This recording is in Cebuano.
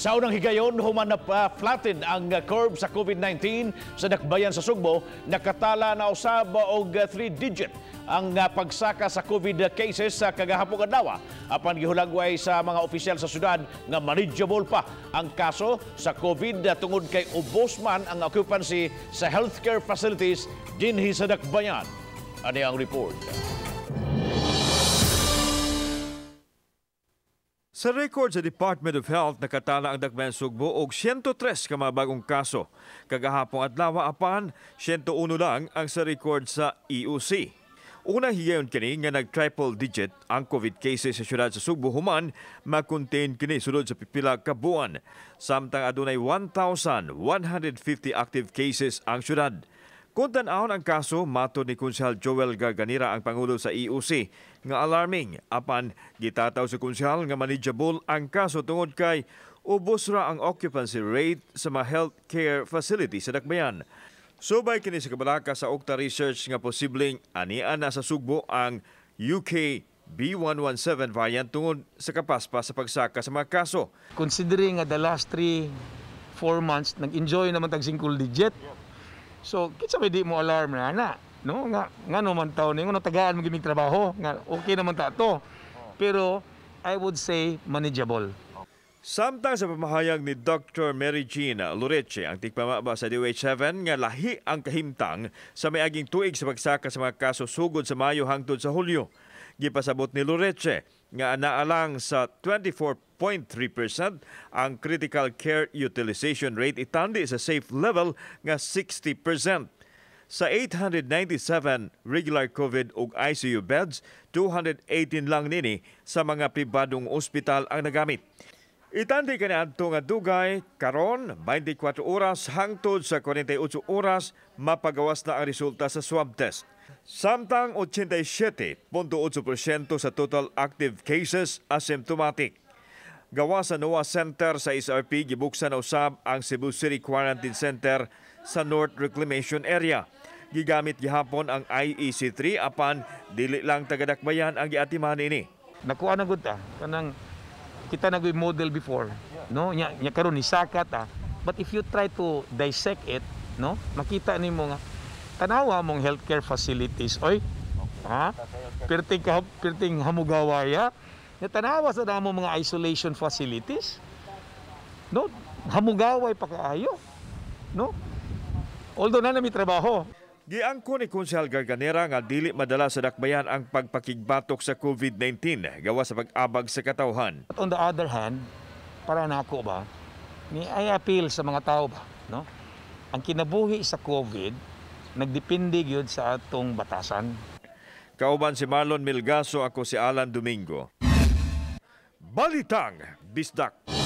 Sa unang higayon, human na flatten ang curve sa COVID-19 sa dakbayan sa Sugbo, nakatala na usab og 3-digit ang pagsaka sa COVID cases sa kagahapong adlaw. Apan gihulagway sa mga opisyal sa syudad nga manageable pa ang kaso sa COVID tungod kay ubos man ang occupancy sa healthcare facilities dinhi sa dakbayan. Ani ang report. Sa record sa Department of Health, nakatala ang dakbayan Sugbo og 103 ka mga bagong kaso. Kagahapong adlaw apan 101 lang ang sa record sa EOC. Unang higayon kini nga nag-triple digit ang COVID cases sa syudad sa Sugbo human ma-contain kini sulod sa pipila ka buwan. Samtang adunay 1,150 active cases ang syudad. Kung tan-awon ang kaso, matod ni Konsehal Joel Garganera ang Pangulo sa EOC nga alarming apan gitataw sa konsehal nga manageable ang kaso tungod kay ubos ra ang occupancy rate sa mga healthcare facility sa dakbayan. Subay kini sa kabalaka sa Octa Research nga posibleng anian na sa Sugbo ang UK B117 variant tungod sa kapaspas sa pagsaka sa mga kaso. Considering nga the last 3-4 months nag-enjoy naman tag single digit. So, kinsa may di mo alarm na ana, no? Nga ngano man taon ni ngono tagaan mo gimig trabaho, nga okay naman ta to. Pero I would say manageable. Samtang sa pamahayag ni Dr. Mary Jean Loreche ang tigpamaba sa DOH-7 nga lahi ang kahimtang sa miaging tuig sa pagsaka sa mga kaso sugod sa Mayo hangtod sa Hulyo. Gipasabot ni Loreche nga naalang sa 24.3% ang critical care utilization rate itandi sa safe level nga 60%. Sa 897 regular COVID ug ICU beds, 218 lang nini sa mga pribadong ospital ang nagamit. Itandi kaniadto nga dugay karon 24 oras hangtod sa 48 oras mapagawas na ang resulta sa swab test. Samtang 87.8% sa total active cases asymptomatic. Gawa sa NOAH Center sa SRP, gibuksan na usab ang Cebu City Quarantine Center sa North Reclamation Area. Gigamit gihapon ang IEC-3 apan dili lang tagadakbayan ang giatiman ini. Nakuha na gud ta kanang kita na model before, no? Nya, nya karon ni saka ta. But if you try to dissect it, no? Makita nimo nga tanawa mong healthcare facilities, oy. Ha? Perting ka perting hamugawaya. Nya tanawa sa damo mga isolation facilities. No? Hamugaway pa kaayo. No? Although na nami trabaho. Giangko ni Konsehal Garganera nga dili madala sa dakbayan ang pagpakigbatok sa COVID-19 gawa sa pag-abag sa katawhan. But on the other hand, para nako ba, ni ay appeal sa mga tao ba, no? Ang kinabuhi sa COVID nagdepende gyud sa atong batasan. Kauban si Marlon Milgaso, ako si Alan Domingo. Balitang Bisdak.